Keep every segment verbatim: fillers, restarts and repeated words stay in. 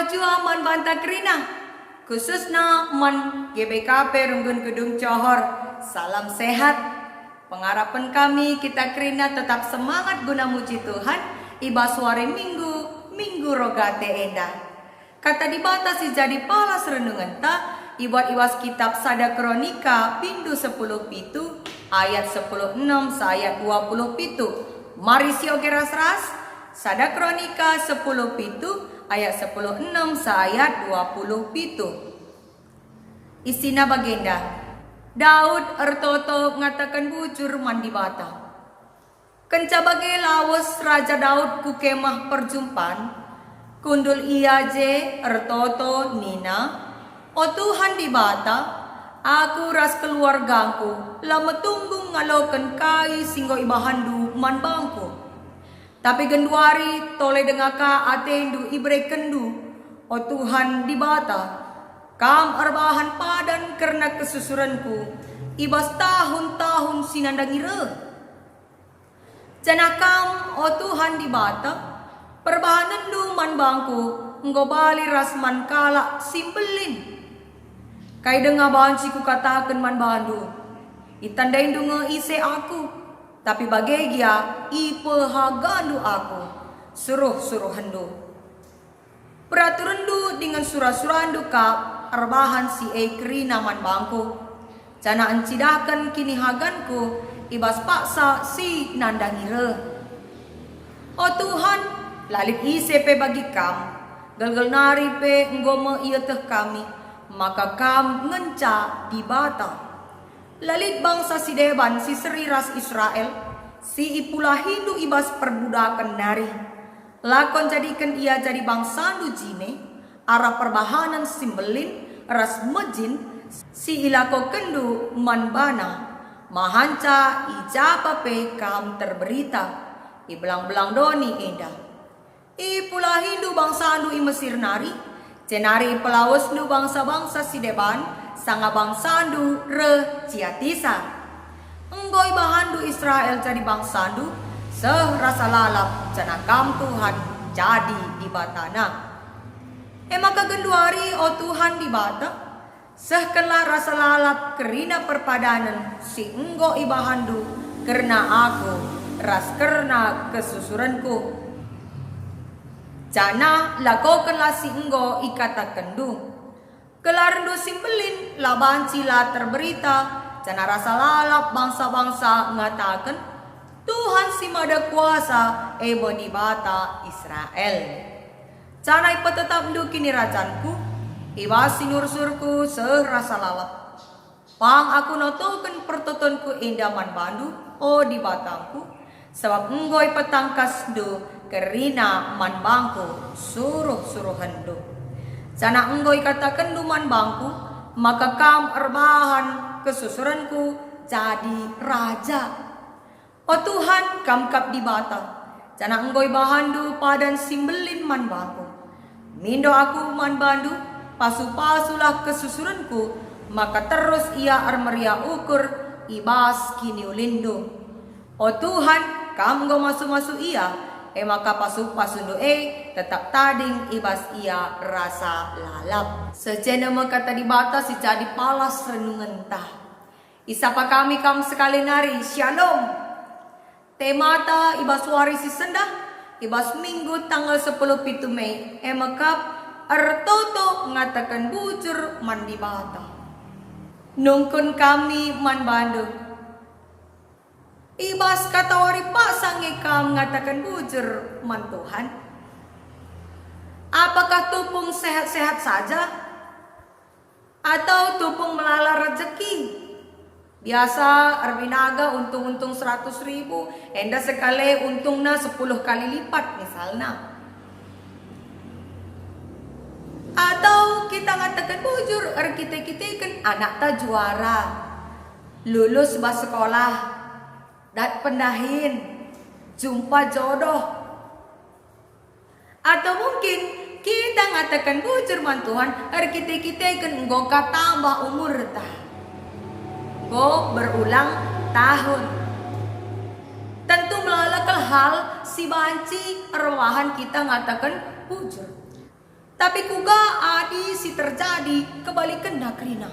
Jua man banta kerina, khususna man G B K P Runggun Gedung Johor. Salam sehat. Pengarapen kami kita kerina tetap semangat guna muji Tuhan i bas wari Minggu, Minggu Rogate enda. Kata Dibata si jadi palas renungenta ibuat i bas kitab Sada Kronika bindu sepuluh pitu ayat sepuluh enem seh ayat dua puluh pitu. Mari sioge ras-ras, Sada Kronika sepuluh pitu ayat sepuluh enem seh ayat dua puluh pitu. Isina bagenda, Daud ertoto ngataken bujur man Dibata. Kenca bage lawes Raja Daud ku Kemah Perjumpan, kundul ia je ertoto nina, "O Tuhan Dibata, aku ras keluargangku la metunggung ngaloken kai si enggo ibahanNdu man bangku. Tapi genduari tole denga ka ateNdu iberekenNdu, o Tuhan Dibata. Kam erbahan padan kerna kesusurenku i bas tahun-tahun si nandangi reh. Janah Kam, o Tuhan Dibata, perbahanenNdu man bangku enggo bali ras man kalak si mbelin. Kai denga banci kukataken man bandu, itandaindu nge ise aku, tapi bage gia ipehagandu aku, suruh-suruhenNdu. PeraturenNdu dingen sura-suraNdu kap erbahan si e kerina man bangku, janah encidahken kinihaganku i bas paksa si nandangi reh. O Tuhan, la lit ise pe bagi Kam, gelgel nari pe enggo me ieteh kami maka Kam ngenca Dibata. La lit bangsa si deban si seri ras Israel, si ipulahiNdu i bas perbudaken nari. Lako njadiken ia jadi bangsaNdu jine, arah perbahanen si mbelin ras mejin si ilakokenNdu man bana. Mahanca i japa pe Kam terberita, i belang-belang doni enda. IpulahiNdu bangsaNdu i Mesir nari, jenari ipelawesNdu bangsa-bangsa si deban sanga bangsaNdu reh ciatisa. Enggo ibahanNdu Israel jadi bangsaNdu, seh rasa lalap, janah Kam, Tuhan, jadi Dibatana. E maka genduari, o Tuhan Dibata, sehkenlah rasa lalap kerina perpadanen si enggo ibahanNdu kerna aku ras kerna kesusurenku. Janah lakokenlah si enggo ikatakenNdu. GelarNdu si mbelin la banci la terberita, janah rasa lalap bangsa-bangsa ngataken, "Tuhan si Mada Kuasa, e me Dibata Israel." Janah ipetetapNdu kinirajanku, i bas sinursurku seh rasa lalap. Pang aku notoken pertotonku enda man bandu, o Dibatangku, sabap enggo ipetangkasNdu kerina man bangku suruh-suruhenNdu. Janah enggo ikatakenNdu man bangku, maka Kam erbahan kesusurenku jadi raja. O Tuhan, Kam kap Dibata, janah enggo ibahanNdu padan si mbelin man bangku. Mindo aku man bandu, pasu-pasulah kesusurenku, maka terus ia ermeriah ukur i bas kiniulinNdu. O Tuhan, Kam enggo masu-masu ia, e maka pasu-pasuNdu e tetap tading i bas ia rasa lalap. Seh jenda me kata Dibata si jadi palas renungenta. Isapa kami kam sekali nari, Shalom. Temata i bas wari si sendah, i bas Minggu tanggal sepuluh pitu Mei, e mekap ertoto ngataken bujur man Dibata. Nungkun kami man bandu. I bas katawari paksa nge kam ngataken bujur man Tuhan? Apakah tupung sehat-sehat saja? Atau tupung melala rejeki? Biasa erbinaga untung-untung seratus ribu, enda sekali untungna sepuluh kali lipat misalna. Atau kita ngataken bujur, erkite-kiteken anakta juara, lulus bas sekolah, dat pendahin, jumpa jodoh. Atau mungkin kita ngataken bujur man Tuhan, erkite-kiteken enggo ka tambah umurta. Enggo berulang tahun. Tentu melala kal hal si banci erbahan kita ngataken bujur. Tapi kuga adi si terjadi kebalikenna kerina?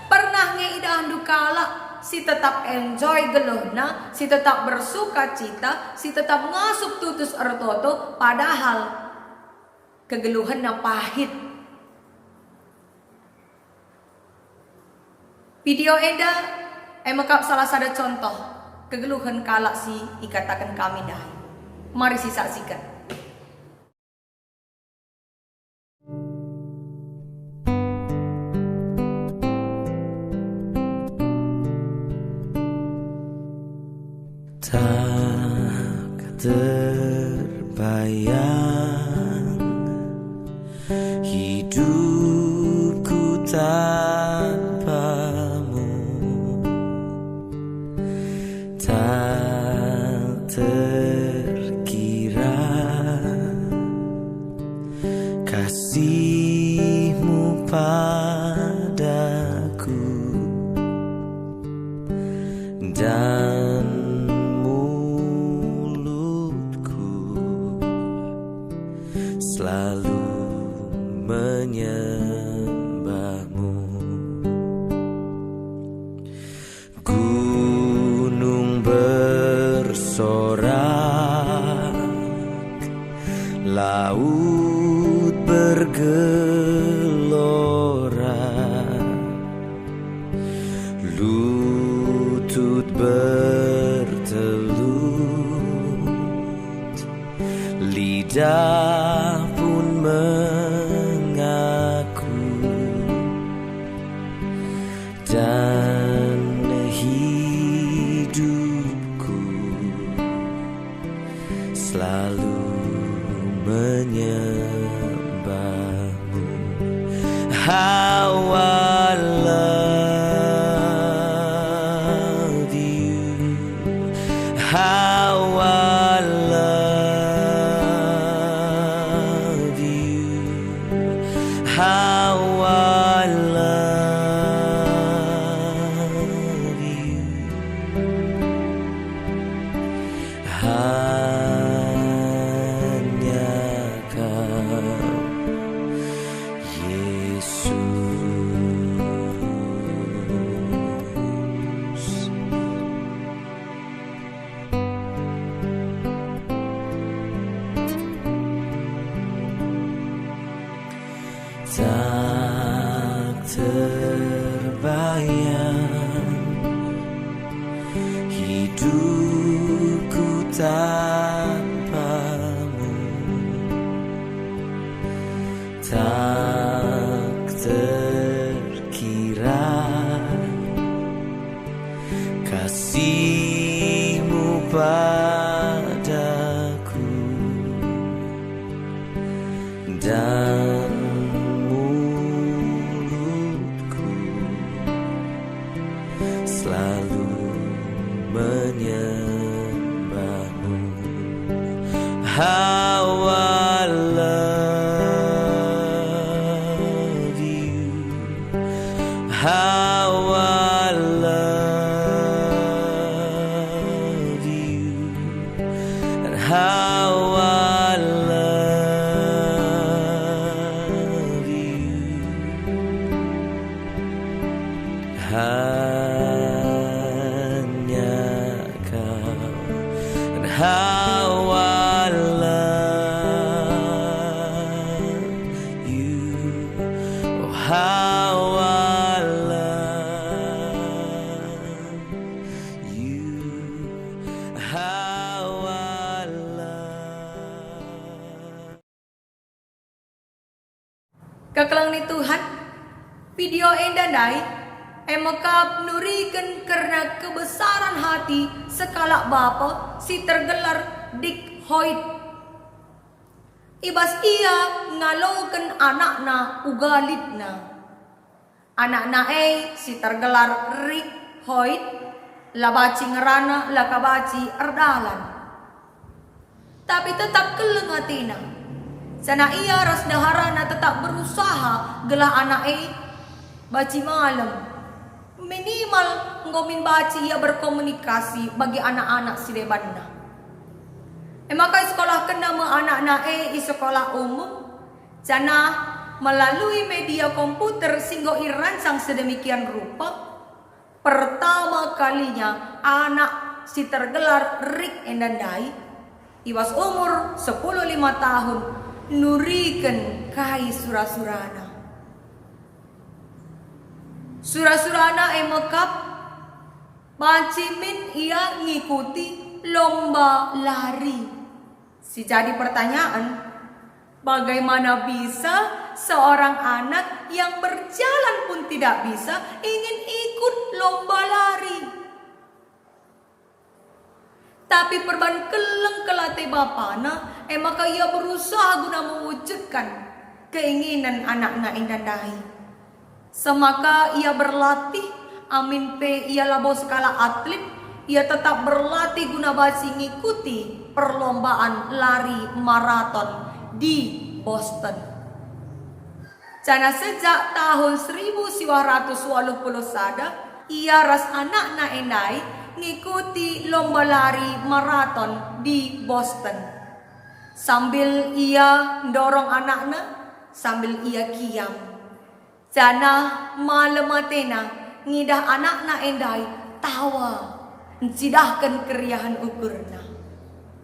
Pernah nge idahndu kalak si tetap enjoy geluhna, si tetap bersuka cita, si tetap ngasup tutus ertoto, padahal kegeluhenna pahit? Video enda e me kap salah sada contoh kegeluhen kalak si ikataken kami ndai. Mari sisaksiken. Tak terbayang hidupku tanpamu, tak terkira kasihmu padaku, dan mulutku selalu menyembahmu. Gunung bersorak, laut bergelora, lutut bertelut, lidah pun mengaku, dan hidupku selalu menyembahmu. How I love you, how I love you, how I love you. Hanya Kau, Yesus. Tak terbayang hidupku tanpamu, tak terkira kasihmu padaku, dan mulutku selalu menyembahmu. How I love you, how I love you, and how I love you. Hanya Kau, and how I love you, oh, how I love you, how I love. Kekelengen ni Tuhan, video enda ndai e me kap nuriken kerna kebesaran hati sekalak bapa si tergelar Dick Hoyt. I bas ia ngaloken anakna uga litna. Anakna e si tergelar Rick Hoyt, la banci ngerana, la ka banci erdalan. Tapi tetap keleng atina, janah ia ras ndeharana tetap berusaha gelah anak e banci malem. Minimal enggo min banci ia berkomunikasi bagi anak-anak si debanna. E maka isekolahkenna me anakna e i sekolah umum, Janah melalui media komputer si enggo irancang sedemikian rupa, pertama kalinya anak si tergelar Rick enda ndai, i bas umur sepuluh lima tahun, nuriken kai sura-surana. Sura-surana e mekap, banci min ia ngikuti lomba lari. Si jadi pertanyaan, bagaimana bisa seorang anak yang berjalan pun tidak bisa ingin ikut lomba lari? Tapi perban keleng kel ate bapana, e maka ia berusaha guna mewujudkan keinginan anakna enda ndai. Semaka ia berlatih, amin pe ia labo sekalak atlet, ia tetap berlatih guna banci ngikuti perlombaan lari maraton di Boston. Janah sejak tahun seribu siwah ratus waluh puluh sada, ia ras anakna e ndai ngikuti lomba lari maraton di Boston. Sambil ia ndorong anakna, sambil ia kiam. Janah malem atena ngidah anakna e ndai tawa ncidahken keriahen ukurna.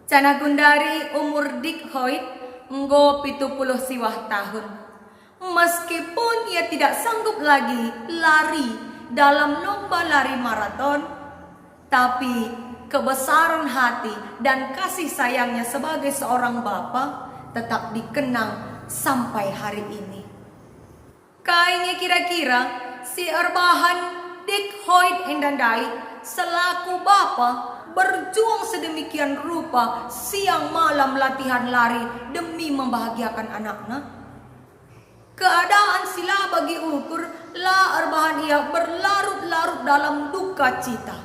Janah gundari umur Dick Hoyt enggo pitu puluh siwah tahun. Meskipun ia tidak sanggup lagi lari dalam lomba lari maraton, tapi kebesaran hati dan kasih sayangnya sebagai seorang bapa tetap dikenang sampai hari ini. Kai nge kira-kira si erbahan Dick Hoyt enda ndai selaku bapa berjuang sedemikian rupa siang malam latihan lari demi membahagiakan anakna? Keadaan si la bagi ukur la erbahan ia berlarut-larut dalam duka cita,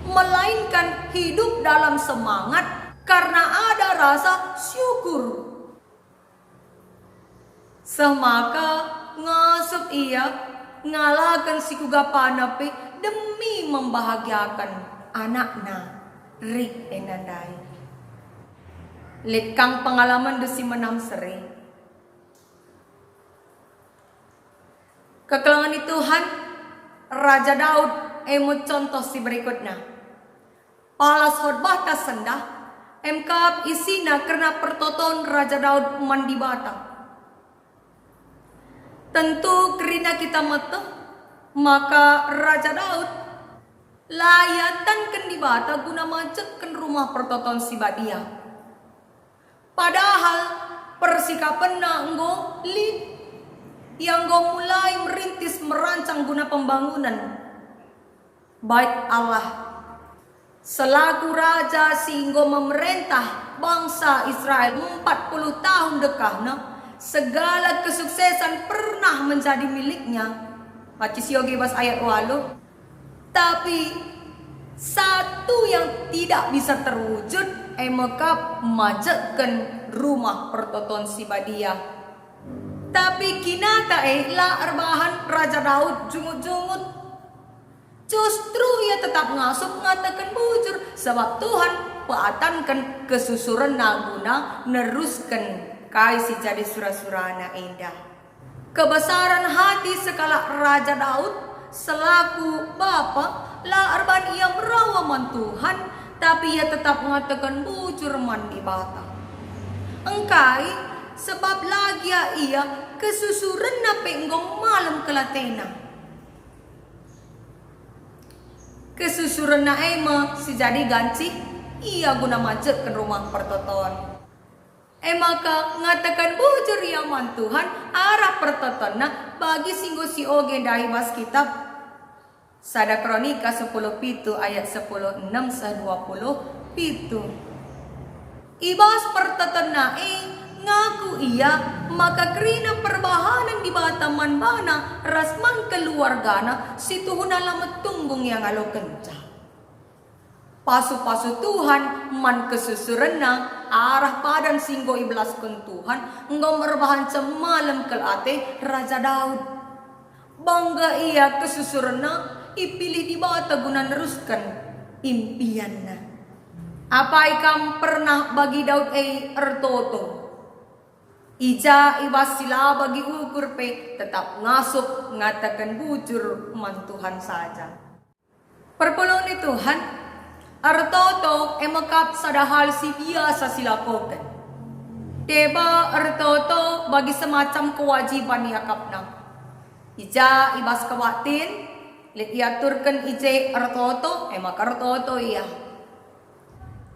melainkan hidup dalam semangat karena ada rasa syukur. Seh maka ngasup ia ngalaken si kuga pana pe demi membahagiaken anakna Rick enda ndai. Lit kang pengalamenndu si menam seri. Kekelengen Tuhan, Raja Daud e me contoh si berikutna. Palas khotbahta sendah, e mekap isina kerna pertoton Raja Daud man Dibata. Tentu kerina kita meteh maka Raja Daud la iatanken Dibata guna majekken Rumah Pertoton si Badia. Padahal persikapenna enggo lit. Ia enggo mulai merintis merancang guna pembangunen Bait Allah. Selaku raja si enggo memerentah bangsa Israel empat puluh tahun dekahna, segala kesuksesan pernah menjadi miliknya. Banci sioge bas ayat waluh. Tapi satu yang tidak bisa terwujud, e mekap majekken Rumah Pertoton si Badia. Tapi kinata e la erbahan Raja Daud jungut-jungut. Justru ia tetap ngasup ngataken bujur, sabap Tuhan peatanken kesusurenna guna nerusken kai si jadi sura-surana enda. Kebesaran hati sekalak Raja Daud selaku bapa la erban ia merawa man Tuhan, tapi ia tetap ngataken bujur man Dibata. Engkai? Sebab la gia ia kesusurenna pe enggo malem kel atena. Kesusurenna e me si jadi gancih ia guna majekken Rumah Pertoton. E maka ngataken bujur ia man Tuhan arah pertotonna bagi si enggo sioge ndai bas kitab sada Kronika sepuluh pitu ayat sepuluh enem seh dua puluh pitu. I bas pertotonna e ngaku ia maka kerina perbahanen Dibata man bana ras man keluargana si tuhuna la metunggung ia ngalokenca. Pasu-pasu Tuhan man kesusurenna arah padan si enggo ibelasken Tuhan enggo merbahanca malem kel ate Raja Daud. Bangga ia kesusurenna ipilih Dibata guna nerusken impianna. Apai kam pernah bagi Daud e ertoto? I ja i bas si la bagi ukur pe tetap ngasup ngataken bujur man Tuhan saja. Perpulungen ni Tuhan, ertoto e me kap sada hal si biasa silakoken. Deba ertoto bagi semacam kewajiban iakapna. I ja i bas kebaktin, lit iaturken i je ertoto, e maka ertoto ia.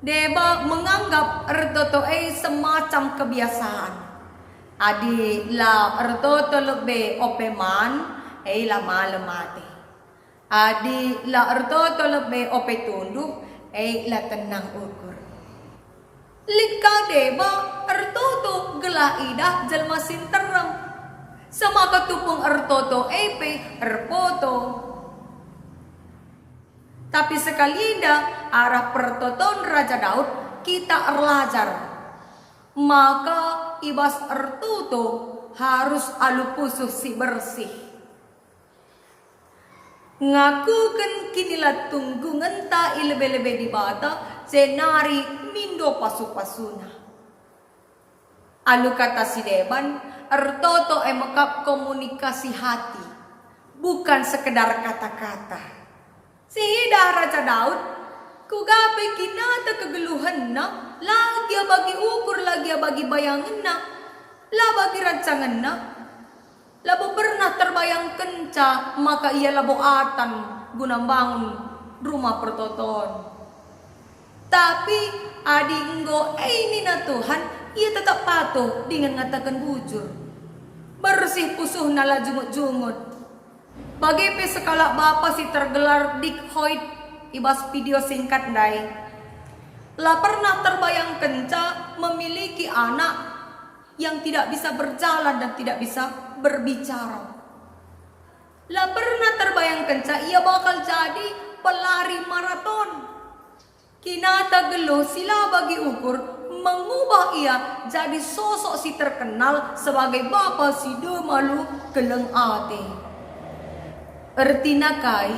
Deba menganggap ertoto e semacam kebiasaan. Adi la ertoto lebe ope man, e la malem ate. Adi la ertoto lebe ope tunduh, e la tenang ukur. Lit ka deba ertoto gelah idah jelma si nterem. Semaka tupung ertoto e pe erpoto. Tapi sekali enda arah pertoton Raja Daud kita erlajar. Maka i bas ertoto harus alu pusuh si bersih. Ngakuken kinilatunggungenta i lebe-lebe Dibata, jenari mindo pasu-pasuna. Alu kata si deban, ertoto e me kap komunikasi hati, bukan sekedar kata-kata. Siidah Raja Daud, kuga pe kinata kegeluhenna, la gia bagi ukur, la gia bagi bayangenna, la bagi rancangenna. Labo pernah terbayangkenca maka ia labo atan guna mbangun rumah pertoton. Tapi adi enggo e nina Tuhan, ia tetap patuh dingen ngataken bujur. Bersih pusuhna, la jungut-jungut. Bage pe sekalak bapa si tergelar Dick Hoyt i bas video singkat ndai. La pernah terbayangkenca memiliki anak yang tidak bisa berjalan dan tidak bisa berbicara. La pernah terbayangkenca ia bakal jadi pelari maraton. Kinata geluh si la bagi ukur mengubah ia jadi sosok si terkenal sebagai bapa si dem alu keleng ate. Ertina kai?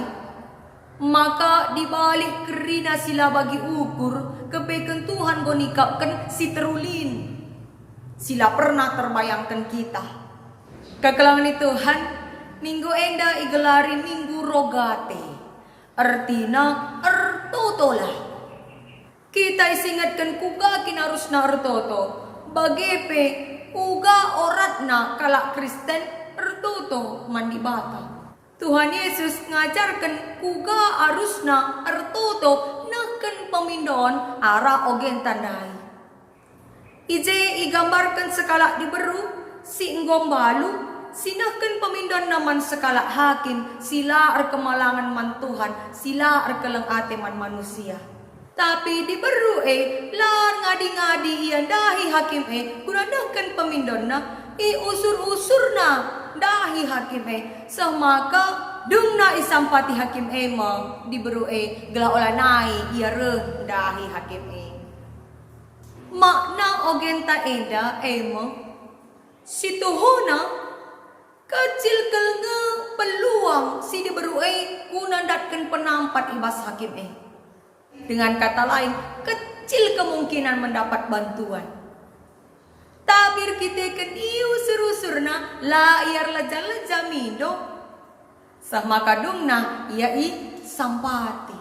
Maka di balik kerina si la bagi ukur, kepeken Tuhan enggo nikapken si terulin, si la pernah terbayangken kita. Kekelengen ni Tuhan, minggu enda igelari Minggu Rogate, ertina ertotolah. Kita isingetken kuga kin arusna ertoto, bage pe uga oratna kalak Kristen ertoto man Dibata. Tuhan Yesus ngajarken kuga arusna ertoto nehken pemindon arah ogenta ndai. I je igambarken sekalak diberu si enggo mbalu, si nehken pemindonna man sekalak hakim si la erkemalangen man Tuhan, si la erkeleng ate man manusia. Tapi diberu e la ngadi-ngadi ia ndahi hakim e guna nehken pemindonna, iusur-usurna ndahi hakim e, seh maka dungna isampati hakim e me diberu e gelah ola nai ia reh ndahi hakim e. Makna ogenta enda e me, si tuhuna, kecil kal nge peluang si diberu e guna ndatken penampat i bas hakim e. Dengan kata lain, kecil kemungkinan mendapat bantuan. Tapi erkiteken iusur-usurna, la ia erleja-leja mindo, seh maka dungna ia isampati.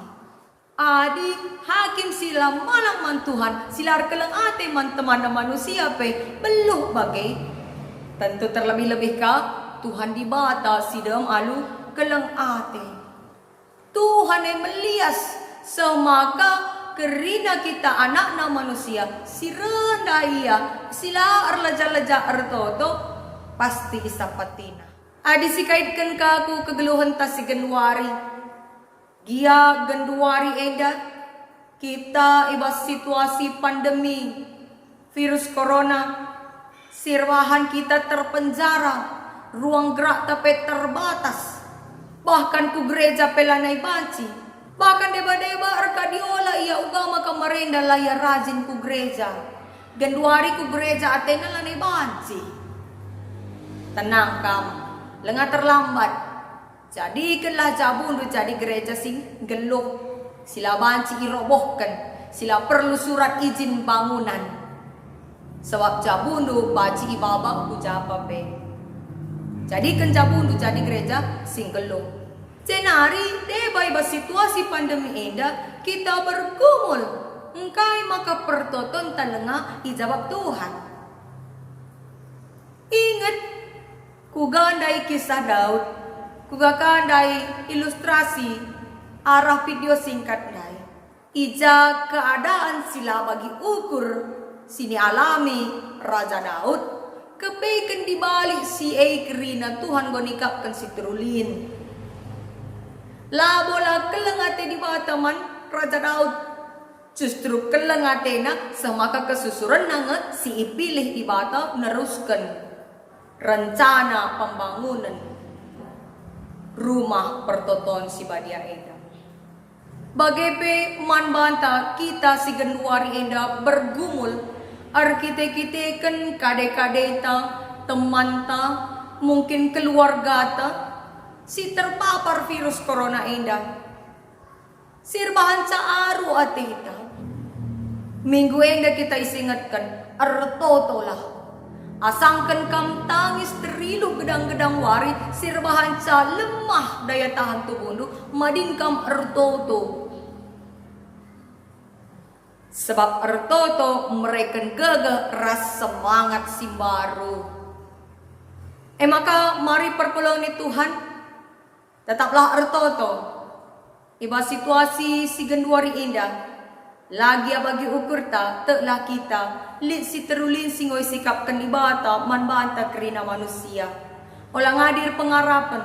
Adi hakim si la malang man Tuhan, si la erkeleng ate man temanna manusia pe beluh bage, tentu terlebih-lebih ka Tuhan Dibata si dem alu keleng ate. Tuhan e melias, seh maka kerina kita anakna manusia si reh ndahi Ia, si la erleja-leja ertoto, pasti isampatina. Adi sikaitken ka ku kegeluhenta si genduari, gia genduari enda, kita i bas situasi pandemi virus corona, si erbahan kita terpenjara, ruang gerakta pe terbatas, bahkan ku gereja pe lanai banci, bahkan deba-deba erkadiola ia uga maka merenda la ia rajin ku gereja. Genduari ku gereja atena lanai banci. Tenang kam, langa terlambat. Jadikenlah jabundu jadi gereja si nggeluh, si la banci irobohken, si la perlu surat izin bangunan. Sabap jabundu banci ibaba ku japa pe. Jadiken jabundu jadi gereja si nggeluh. Jenari deba i bas situasi pandemi enda kita bergumul, engkai maka pertotonta langa ijabap Tuhan. Inget, kuga ndai kisah Daud, kuga ka ndai ilustrasi arah video singkat ndai. I ja keadaan si la bagi ukur si nialami Raja Daud, kepeken dibalik si e kerina Tuhan enggo nikapken si terulin. Labo la keleng ate Dibata man Raja Daud, justru keleng atena seh maka kesusurenna nge si ipilih Dibata nerusken rencana pembangunen Rumah Pertoton si Badia enda. Bage pe man banta kita si genduari enda bergumul, erkite-kiteken kade-kadeta, temanta, mungkin keluargata si terpapar virus corona enda. Si erbahanca aru ateta. Minggu enda kita isingetken, ertotolah. Asangken kam tangis teriluh gedang-gedang wari, si erbahanca lemah daya tahan tubuhndu, madin kam ertoto. Sebab ertoto mereken gegeh ras semangat si mbaru. E maka mari perpulungen Tuhan, tetaplah ertoto. I bas situasi si genduari enda, la gia bagi ukurta, teklah kita, lit si terulin si enggo isikapken Dibata man banta kerina manusia. Ola ngadi erpengarapen,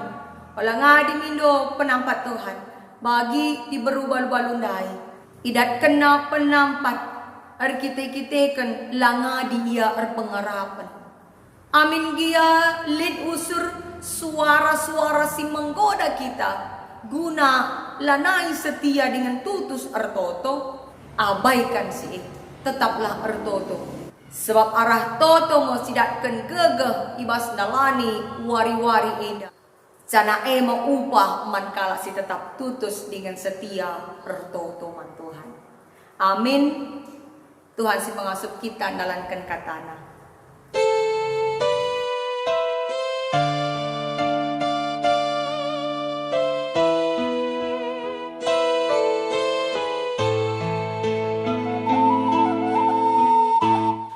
ola ngadi mindo penampat Tuhan, bagi diberu balu-balu ndai. Idatkenna penampat, erkite-kiteken la ngadi ia erpengarapen. Amin gia lit usur suara-suara si menggoda kita, guna lanai setia dingen tutus ertoto, abaikan si e, tetaplah ertoto. Sebab arah toto me sidatken gegeh i bas ndalani wari-wari enda. Janah e me upah man kalak si tetap tutus dingen setia ertoto man Tuhan. Amin. Tuhan si pengasup kita ndalanken kataNa.